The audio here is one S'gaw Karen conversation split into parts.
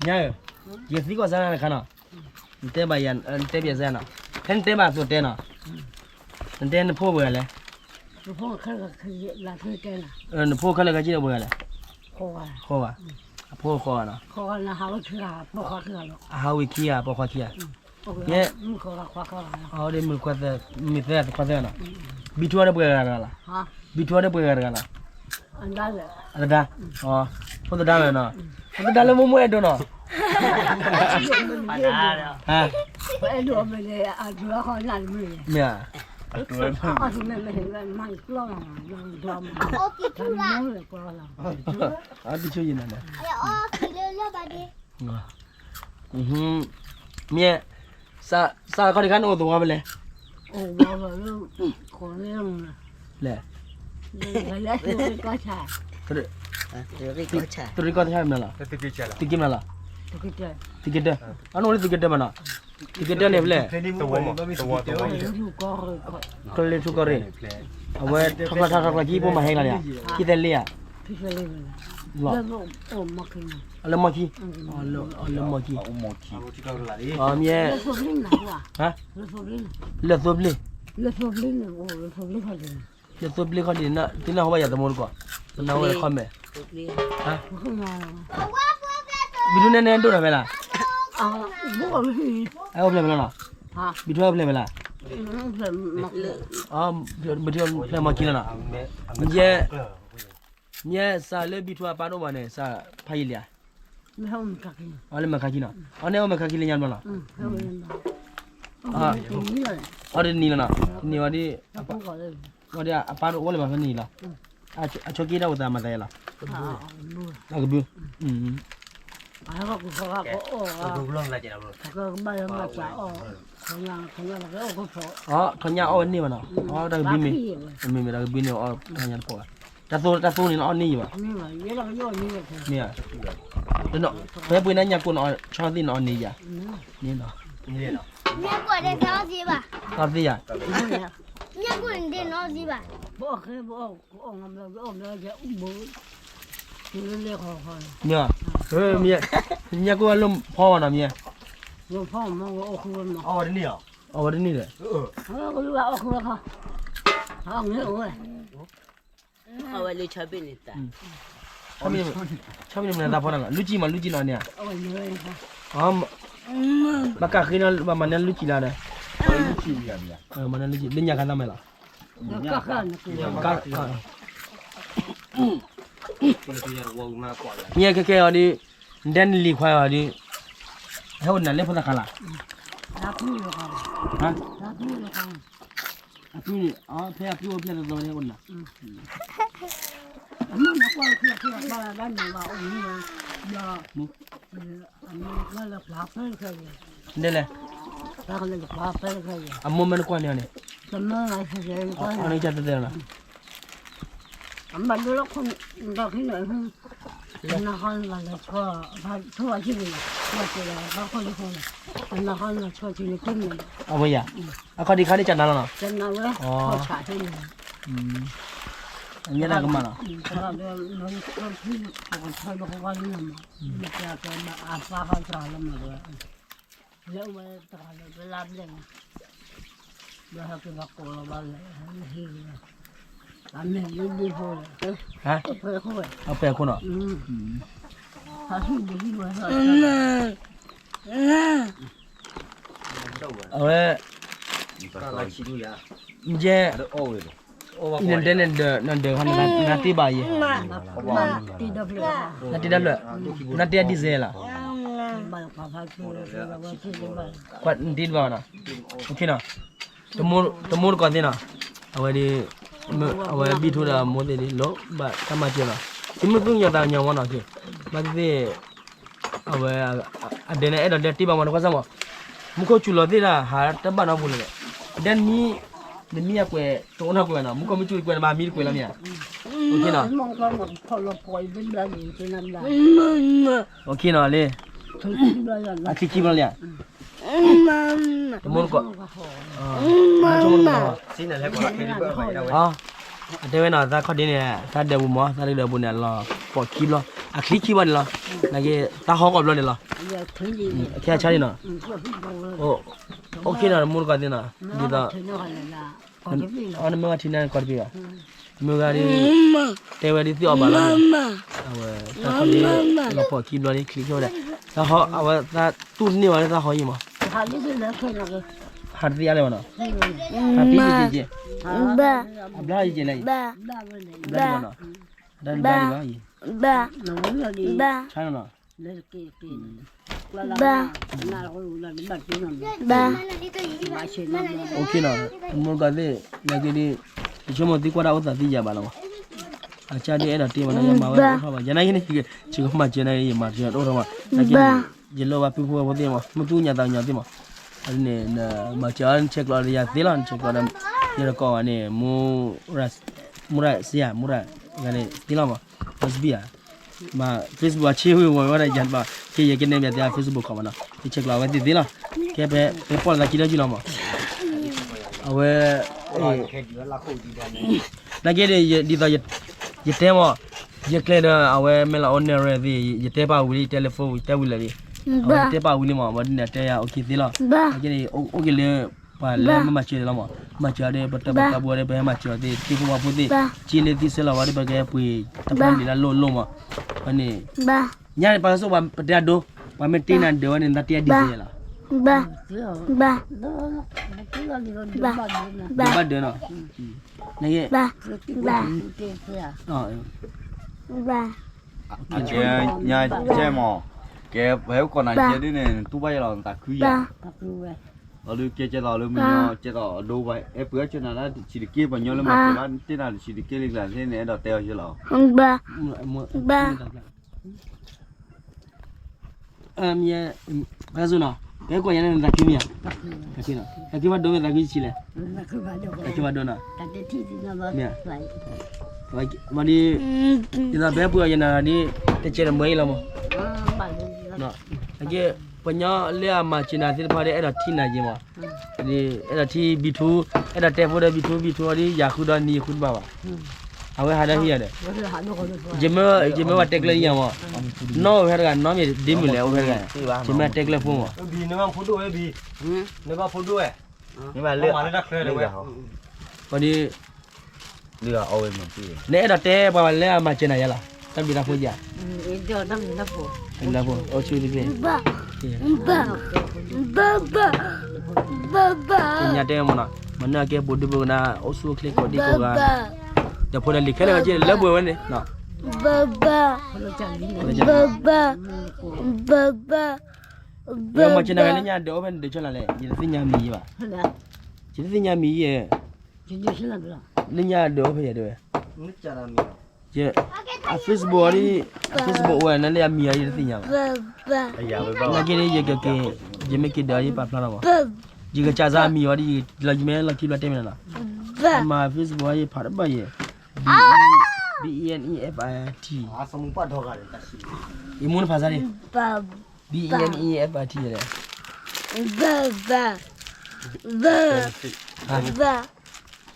ညါဧၢ, ယသံကွၢ်စၢ်နၤတခါနီၤ, နတဲဘၣ်ယၤ, နတဲဘၣ်ယၤစၢ်နီၤ, ဖဲနတဲဘၣ်အသိးတဲနီၤ, နတဲနဖိပှဲၤဂၤလဲၣ်, နဖိခဲလၢာ်ခဲဆ့န့ၣ်ပှဲၤဂၤလဲၣ်, ဃိးဂၤ, အဖိဃိးဂၤနီၤ, အဟးဝ့ၢ်ခံဂၤ ပိာ်ခွါခံဂၤ, ယဲ, အဒ်မုၣ်ခွါသၢ, မုၣ်သၢခွါသၢနီၤ, ဘံထူအီၤဒီးပှဲၤဂၤတဂၤလီၤ, ဘံထူအီၤဒီးပှဲၤဂၤတဂၤလီၤ အသဒါ, ဖိသဒါဝဲနီၤ, ဖိသဒါလၢမိၢ်မိၢ်အဲၣ်ဒိးနီၤ, မ့ၢ်ဧါ, တဆိယနၤန့ၣ်, မ့ၢ်, စးခီဒံးခါန့ၣ်အိၣ်သဝီဖဲလဲၣ်, လဲၣ်, သုးရ့ၣ်ကီၢ်ဆၣ်မနုၤလီၤ, သုးက့မနုၤလီၤ, သုးက့တၢ, အနအိၣ်လၢသုးက့တၢမနုၤ, သုးက့တၢန့ၣ်ဖဲလဲၣ်, ကလ့ထူကီၢ်ရ့ၣ်, အဝဲထီၣ်ချီထီၣ်ချီခံဖိမၤဟဲလီၤန့ၣ်, ခံသဲလ့ဧါ, လၢမီၢ်ခံ, လၢမီၢ်ခံ, မ့ၢ်, လၢသိဘျ့, လၢသိဘျ့ခီဒံး, သုနၢ်ဟူဘၣ်ယၤသမူတကိး, ပနၢ်ဟူဝဲ comment, ဘံထူန့ၣ်နဲဒိၣ်ထီၣ်ဖဲလဲၣ်, အိၣ်ဖျဲၣ်ဖဲလဲၣ်နီၤ, ဘံထူအိၣ်ဖျဲၣ်ဖဲလဲၣ်, ဘံထူအိၣ်ဖျဲၣ်မီၢ်ခံလီၤနီၤ, ယဲ, မ့ၢ်စးလၢဘံထူအပၢ်တအိၣ်ဘၣ်န့ၣ် စးဖးယံာ်လံဧါ, အလၢမဲာ်ခါခံနီၤ, အန့ၣ်အိၣ်မဲာ်ခါခံလၢညါဘျီနီၤ, အီၤတနံၤလီၤနီၤ, တနံၤဝဲဒ်, ဝဲဒ်အပၢ်တအိၣ်လၢၤဘၣ်ဖဲန့ၣ်လီၤ, အဆိးက့တၢ်အိၣ်သးမၤသးယဲလီၤ, တၢ်ကဘု, ထီၣ်ညၣ်အီၣ်ဝဲန့ၢ်ဘၣ်နီၤ, အီၣ်တၢ်ကဘုမ့ၢ်, မ့ၢ်မ့ၢ်တၢ်ကဘုန့ၣ်အီၣ်ထီၣ်ညၣ်တဖိဘၣ်, တၢ်သိန့ၣ်အီၣ်န့ၢ်ယဘၣ်, မ့ၢ်, ဖဲပှ့ၤန့ၣ်ညၣ်ကိၢ်န့ၣ်အီၣ်ဆီသ့ၣ်န့ၣ်အီၣ်န့ၢ်ယၤ, န့ၣ်လီၤ, အီၣ်သ့ၣ်ယၤ, မ့ၢ်, ညၣ်ကိၢ်အလိၣ်ဖီဘၣ်နီၤမ့ၢ်, အီၣ်ဝဲတန့ၢ်ဒီး, အဝဲလၢဆီဘ့ၣ်န့ၣ်တၢ်, ဆီဘ့ၣ်န့ၣ်မနုၤသးဖီနၤလီၤ, လူကံမး လူကံနီၤန့ၣ်ဧါ, ဘၣ်ကးဃ့နီၤ ဘၣ်မၤန့ၢ်လူကံလၢဒီး, မၤန့ၢ်လူကံ လၢညါခါသးမဲာ်လီၤ, မ့ၢ်ခဲခဲအီၤဒ်, ဒဲနလံၤခွါအီၤဒ်, ဟဲအိၣ်နၤလၢဖိသၣ်ခါလီၤ, အဖုန့ၣ်, ဖဲအဖုအိၣ်ဖျဲၣ်သီသီန့ၣ်အိၣ်နၤ, ဒ်လဲၣ်, အမိၢ်မ့ၢ်နကွၢ်န့ၢ်အီၤန့ၣ်, အနကတဲတဲလီၤ, အဝဲယၤ, အခီၣ်ဒံးခါဒ်ကနၤလီၤနီၤ, အညါတၢ်ကမၣ်နီၤ, အပှဲၤခိၣ်နီၤ, အဝဲ, ယဲ, အံၤနတဲန့ၣ်ဒီး နဒၢးခီန့ၣ် နၤတ့ဘၣ်ယဲ, နၤတ့ဒၣ်ဖျၢၣ်, နၤတ့ဒၣ်ဒံၣ်စဲလီၤ, နတ့ဒၣ်ဘၣ်နီၤ, နီၤ, တမိၢ်တကိးသ့ၣ်နီၤ, အဝဲဒ်, အဝဲဘံထူဒီးမိၢ်သ့ၣ်ဒ် လိၣ်ဘၣ်တၢ်မၤစၢၤလီၤ, သုမ့ၢ်သူၣ်ကညီၤသးကညီၤမးနီၤ, ဘၣ်သ့ၣ်သ့ၣ်, အဝဲ, အဒဲန့ၣ်အဲၣ်ဒိးဒဲတ့ဘၣ်မး နကွၢ်စၢ်မး, မူခိၣ်စူၤလီၤသ့ၣ်တၢ် ဟးတဘၣ်နီတပူၤလၢၤ, ဒဲနမံ, နမံအကွဲး တအိၣ်နီတကွဲးဘၣ်နီၤ, မူခိၣ်မ့ၢ်စူၤကွဲးနဘၣ်မံတကွဲးလီၤမ့ၢ်ဧါ, အိၣ်ခ့နီၤ, အိၣ်ခ့နီၤလံ, အချံခံဘျီလံဧါ, တမိၢ်တကိး, အတဲဝဲနီၤ သးခီၣ်ဒ့န့ၣ် သးဒၢးပူၤမး သးတဒၢးပူၤန့ၣ်လီၤ, ပိာ်ခံဘျီ, အချံခံဘျီန့ၣ်လီၤ, နာ်က့ သးဟီၣ်ကိးဘျီန့ၣ်လီၤ, အခဲအံၤဆါလံနီၤ, အိၣ်ခ့နီၤ တမူတကိးသ့ၣ်နီၤ, ဒ်သိး နမ့ၢ်ဝဲထံန့ၣ်ကီးတဘ့ၣ်ဘၣ်, မုၢ်ဂၤဒီး တဲဝဲဒ်သိးအီၣ်ဘၣ်လီၤ, အဝဲ တၢ်ခီလံ လီၤဖီၣ်ခံဘျီလံ ချံးခဲဝဲဒၣ်, တၢ်ဟီ အဝဲသးတူၢ်န့ၢ်ဝဲလၢတၢ်ဟီယံၤမး, ဟးတသ့အါလဲၣ်ဘၣ်နီၤ, ဟးတသ့ကက့ၤ, အဘျါယက့ၤလဲၣ်, အဘျါဒံးဘၣ်နီၤ, တၢ်တဘျါဒံးဘၣ်ယံၤ, ဆါနီၤနီၤ, အိၣ်ခ့နီၤ တမူတကိးသ့ၣ် နာ်က့ဒီး ယဆိကမိၣ်သံကွၢ်တၢ်အိၣ်သးသံယၤဘၣ်လီၤမး, အကစၢ်ဒ်အဲၣ်ဒိးတ့မး နမၤဝဲတအိၣ်ထီၣ်ဘၣ်, ယနာ်က့န့ၣ် ယကမၤစၢၤနာ်က့ ယမၤစၢၤတအိၣ်ထီၣ်ဘၣ်, နာ်က့န့ၣ် ယလိၣ်ဘၣ်ပုၢ်ဖိဝဲၢ်ဖိသ့ၣ်မး မုၢ်သူၣ်ညါသးကညီၤသ့ၣ်မး, န့ၣ် မၤစၢၤအီၤ နဆဲးကျိးဒီးယၤသ့လီၤ, နဆဲးကျိးဒီး ယတကိးဘၣ်န့ၣ် မူရၤစယၤ မူရၤ န့ၣ်သ့လီၤမး, ဘၣ်စဘံၣ်ဧါ မ့ၢ် Facebook အဆ့ဝံၤဝဲဒၣ်ယၤဘၣ်, ကဲယကနဲၣ်ပျးသ့ Facebook ခီမးနီၤ, ယဆဲးကျိးအဝဲသ့ၣ်သ့လီၤ, ကဲဖဲ ပပီၣ်လီၤသးခံလၢယုလီၤမး, အဝဲ နာ်က့ဒီး ဒ်သိး ယတဲမး, ယကျဲဒီးအဝဲမ့ၢ်လီၤအိၣ်နဲၣ်ရဲၣ်သ့ၣ် ယတဲပာ်ဝံၤလံ ယတဲလၢ phone တဲဝံၤလၢာ်လံ, အဝဲတဲပာ်ဝံၤလံမး ဘၣ်ဒ်န့ၣ်တဲယၤအိၣ်ခ့သ့လီၤ, နာ်က့န့ၣ် အိၣ်က့ၤလၢ ပှၤလၢမၤစၢၤန့ၣ်လီၤမး, မၤစၢၤဒီး ပတၢ်ပှၤတၢ်ဘှီဒီး ပဟဲမၤစၢၤအီၤသ့ၣ် သ့ၣ်ဖိဝၣ်ဖိသ့ၣ်, က့လၢသံဆၢလီၤဝဲဒီး ပကဟဲပှ့ၤတၢ်ဖီၣ်န့ၢ်လၢလိၣ်လိၣ်မး, ဖဲန့ၣ် ညါန့ၣ် ပှၤကစိၣ်ပှၤပတဲအဒိ, ပှၤမ့ၢ်တ့နၤဒၢးဝဲန့ၣ် နတ့အဒ်လဲၣ်လီၤ, ဘၣ်ဒၢးနီၤ, နာ်က့ ညါကဲမး, ကဲပဟဲအိၣ်ကိးနၤယဲဒ်န့ၣ် နတူၢ်ဘၣ်ယဲလီၤ နသးခုယၤ, အီၤဒုးကဲကဲသိးလၢမုၢ်ညီ ကဲသိးအဒိဘၣ် အဲၣ်ပှ့ၤအီၣ်ကၢနၤလၢတဆံးတက့ၢ် ပှၤညီလၢမၤစၢၤဘၣ် တ့နၤတဆံးတက့ၢ်လံကျါသ့ၣ်န့ၣ် အဲၣ်ဒိးတဲအီၤယဲလီၤ, မ့ၢ် ပှၤစူနီၤ, ပဟဲကိးညါန့ၣ် နသးခုမ့ၢ်ဧါ, သးခုဘၣ်ဒိမ့ၢ်သးခုဆံးလဲၣ်, သးခုဘၣ်ဒိနီၤ, မ့ၢ် မ့ၢ်ဒ် ဒ်သိးပဟဲပှ့ၤအီၤယဲနၤဒ် တကဲတမှဲအံၤလီၤမး, နာ်က့ ပှၤညီလၢအမၤစၢၤနၤသ့ၣ်တဖၣ်ဒီး အဲၣ်ဒိးထံၣ်နၤယဲမး, အဲၣ်ဒိးထံၣ်ဘံထူ, အဲၣ်ဒိးတဲဖိဒီးဘံထူ, ဘံထူအီၤဒ်ယၤဃုဒီးနံၤယဃုတဘၣ်ဘၣ်, အဝဲဟးဒီးဟံၣ်ယၤဒီး ယမ့ၢ်ဝဲတဲကျၢၤယၤမး, နီၢ်ဝဲတဂၤ နီၢ်မ့ၢ်ဒ်မုၢ်လဲၣ် အိၣ်ဝဲတဂၤ, ယမ့ၢ်တဲကျၢၤဖိမး, ဘံ နဘၣ်ဖိဒိၣ်ဝဲဘံ, နဘၣ်ဖိဒိၣ်ဝဲ, မ့ၢ်ဘၣ်လၢ ဝဲဒ် နအဲၣ်ဒိးတဲပှၤလၢအမၤစၢၤနၤယဲလီၤ, တၢ်ဘျုးတၢ်ဖှိၣ်ယၤ, တၢ်ဘျုးတၢ်ဖှိၣ် အိၣ်ဆူၣ်တက့ၢ်, ဘၣ် ဘၣ် ဘၣ် ဘၣ် ညါတဲမးနီၤ, မၤနၢၤကဲပူၤဒုပူၤကနၣ် အိၣ်ဆူၣ်အိၣ်ချ့ကိးဒံကိးဂၤ, ဒီးဖိဒီးလံၤခဲလၢာ်ဝဲက့ၤလၢပှဲၤဝဲန့ၣ်, ဘၣ် ဘၣ် ဘၣ် ဘၣ် ဘၣ်, ယမၤစၢၤနၤလၢညါဒၢးအိၣ်ဖဲန့ၣ်ဒၢးဆၢလီၤလဲၣ်, ယတသ့ၣ်ညါမံၤယဲဘၣ်, ယတသ့ၣ်ညါမံၤယဲ, လၢညါဒၢးအိၣ်ဖဲယဲဒၢးဝဲ, အ Facebook အီၤဒ် အ Facebook အိၣ်ဝဲ နလၢအမံၤအီၤဒ်ယတသ့ၣ်ညါဘၣ်, နာ်က့ဒ်ယကက့ၤ ယမ့ၢ်က့ၤဒၢးယပာ်ဖျါထီၣ်မး, ယကစၢ်စၢ်အမံၤအီၤဒ် ယလီၤယမ့ၢ်လီၢ်ခံဘျီတဲမ့ၢ်နီၤ, အမၤ Facebook အီၤယဖးတဘၣ်ယဲ, B E N E F I T, ယမူနဖးစၢ်န့ၣ်, B E N E F I T ယဲလဲၣ်,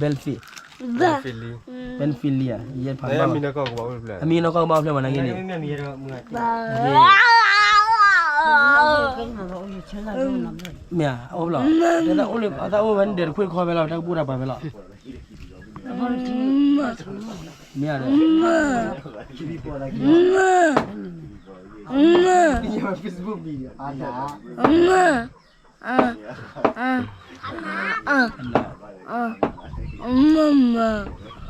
Benefit, Benefit လံဧါ, ယဲဖးဘၣ်, အမံၤနီၢ်ကီၢ်ကဘၣ်အိၣ်ဖျဲၣ်မးနာ်က့န့ၣ်, မ့ၢ်ဧါ, အိၣ်ဖျဲၣ်, တၢ်အိၣ်လၢအသးအိၣ်ဖဲန့ၣ်ဒၢးတခွ့ၣ်တခီဖဲလီၤ တၢ်ကဘူၣ်တၢ်ပှၤဖဲလီၤ, မ့ၢ်ဧါ,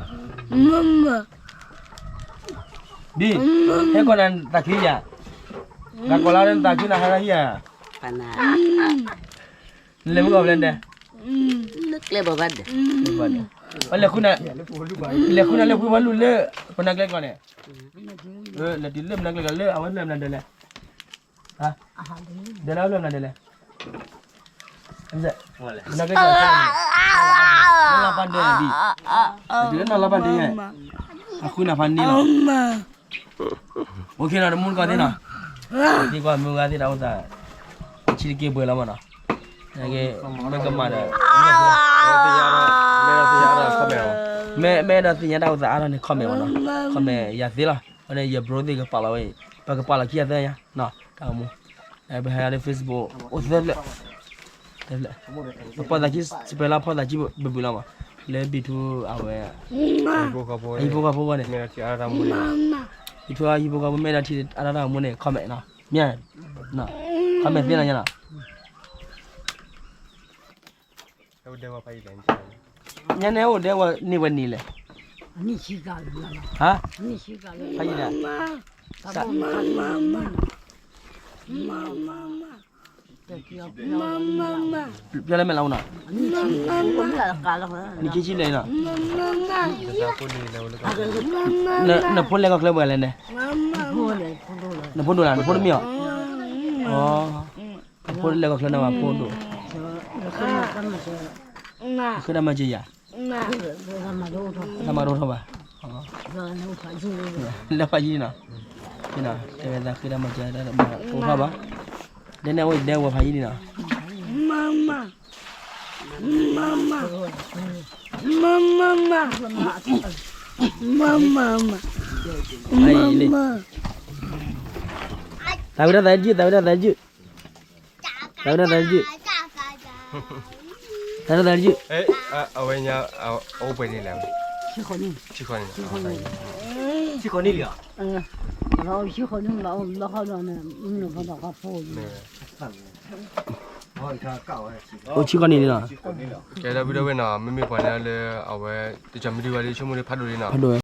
ဒ် ဟဲကိးနၤသးခုယၤ, နကိးလၢနသးခုနဟဲလၢဟံၣ်ဧါ, နလဲၤမုၢ်ကီၢ်ဖဲလဲၣ်, လဲၤဃုနၤလၢဖုဘီလူၤလၢ ပနၢ်ကျဲကျီန့ၣ်, လဲၤတုၤလၢပနၢ်ကျဲကျီလၢအဝဲလၢပနၢ်ဒၢးလဲၣ် ဒၢးလၢအဖျၢၣ်မနုၤဒၢးလဲၣ်, မနုၤလဲၣ်, လၢလီၤပၢ်ဒၢးန့ၣ်ဒံး, တုၤလၢနီၢ်လီၤပၢ်ဒၢးယဲ, အဃုနၢ်ဖးန့ၢ်လီၤ, အိၣ်ခ့နီၤ တမူတကိးသ့ၣ်နီၤ, သံကွၢ်မုၢ်ဂၤသ့ၣ်တၢ်အိၣ်သး, ဆံးတက့ၢ်ပှဲၤလီၤမးနီၤ, မ့ၢ်ကမၣ်ဒီး, မ့ၢ်အဲၣ်ဒိးသ့ၣ်ညါတၢ်အိၣ်သးအါထီၣ်န့ၣ် comment မးနီၤ, comment ယၤသ့လီၤ, အဃိန့ၣ် ယ bro သ့ၣ်ကပာ်လီၤဝဲအံၤ, ပကပာ်လီၤခံဂၤသၢဂၤညါ, တၢ်အိၣ်မူ ပဟဲလၢ Facebook အိၣ်သၢဖျၢၣ်, သၢဖျၢၣ်, အဖီၣ်သးခံ စပယ်လၢအဖီၣ်သးခံဘုးဘုးလီၤမး, လၢဘံထူအဝဲ အဟံၣ်ဖိဃီဖိဝဲန့ၣ်, ဘံထူအဟံၣ်ဖိဃီဖိမ့ၢ်အဲၣ်ဒိးထံၣ်အါတၢ်တၢ်မူန့ၣ် comment နီၤ, မ့ၢ်, comment သ့နီၤညါနီၤ. ညါန့ၣ်အိၣ်ဒဲဝဲန့ၢ်ဝဲနံၤလဲၣ်, ဟါ, ဖးယံာ်လဲၣ်, ပျီလၢမဲာ်လီၤနီၤ, နံၣ်ခံဆံလဲၣ်နီၤ, နဖိလဲၤကီၢ်ချၢပှဲၤလဲၣ်န့ၣ်, နဖိဒိၣ်လၢ နဖိတမ့ၢ်အီၤ, နဖိလဲၤကီၢ်ချၢန့ၣ်ဘၣ် ဖိဒိၣ်, ဃ့တၢ်မၤစၢၤယၤ, တၢ်မၤတအိၣ်ထီၣ်ဘၣ်, လၢဖးယံာ်နီၤ, တဲဝဲသးဃ့တၢ်မၤစၢၤတၢ်မၤတအိၣ်ထီၣ်ဘၣ်, ဒ်န့ၣ်အိၣ်ဒဲဝဲဖးယံာ်န့ၣ်နီၤ, မမမ မမမ မမမ သးဝဲဒၣ်သးယုၢ် သးဝဲဒၣ်သးယုၢ် သးဝဲဒၣ်သးယုၢ် သးဝဲဒၣ်သးယုၢ်, အဝဲညါ အိၣ်ပှဲၤန့ၣ်လဲၣ်, ဆံဃီန့ၣ်, ဆံဃီန့ၣ်လီၤ, ဆံဃီန့ၣ်လီၤ, အိၣ်ဆံဃီန့ၣ်လီၤ, ကဲဒီပုၢ်ဒီဝဲၢ်နီၤ, မ့မ့ၢ်ပှၤန့ၣ်လၢအဝဲ တကီမ့ၢ်ဒုးဝဲဒၣ် ဆိကမိၣ်လၢဖးဒိၣ်လံနီၤ, ဖးဒိၣ်ဝဲ